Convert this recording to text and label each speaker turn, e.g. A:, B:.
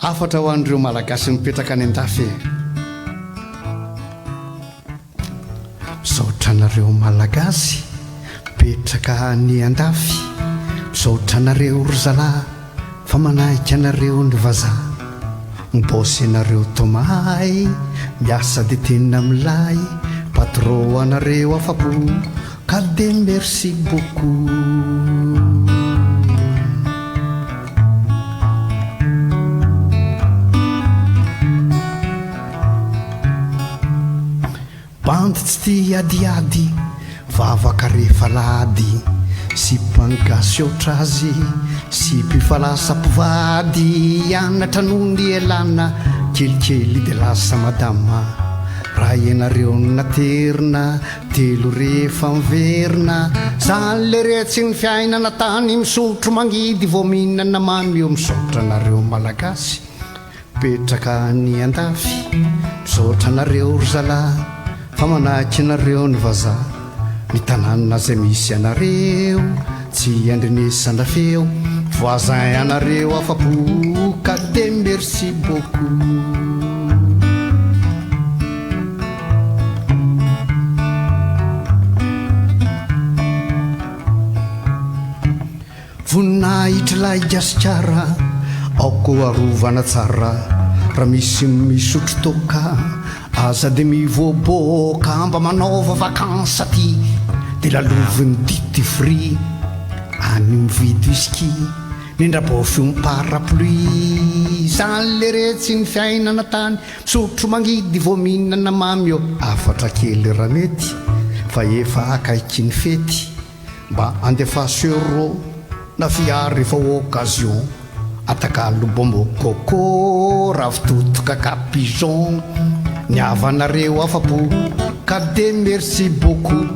A: Hafatra ho an'ireo Malagasy mipetraka any an-dafy e! Misaotra anareo Malagasy mipetraka any an-dafy, misaotra anareo ry zalahy fa manaiky anareo ny vazaha. Miboss ianareo toa mahay, miasa dia tena milay, patron anareo afa-po ka dia merci beaucoup. Bandy tsy tia adiady, vavaka rehefa alahady, sipa ny gasy otrazy, sipa efa lasa mpivady, hianatra no nielana, kelikely dia lasa madama, raha ianareo no naterina, telo rehefa miverina, zany leretsy ny fiainana tany, misotro mangidy vao mihinana mamy io, misaotra anareo malagasy. Mipetraka any andafy, misaotra anareo ry zalahy fa manaiky anareo ny vazaha, ny tanàna zay misy anareo tsy andrenesana feo, voisin anareo afa-po ka de merci beaucoup. Voninahitr'ilay Gasikara, aoka ho arovana tsara, raha misy misotro toaka, aza dia mivoaboaka, mba manaova vacances aty, dia lalovin'ny duty free, any mividy whisky, nendrabaofy io parapluie, zany leretsy ny fiainana tany, misotro mangidy vao mihinana mamy ô. Hafatra kely raha mety, fa efa akaiky ny fety. Mba andefaso euro na fiara rehefa occasion Atakalo bonbon coco ravitoto kaka pigeon Ny havanareo afa-po ka de merci beaucoup.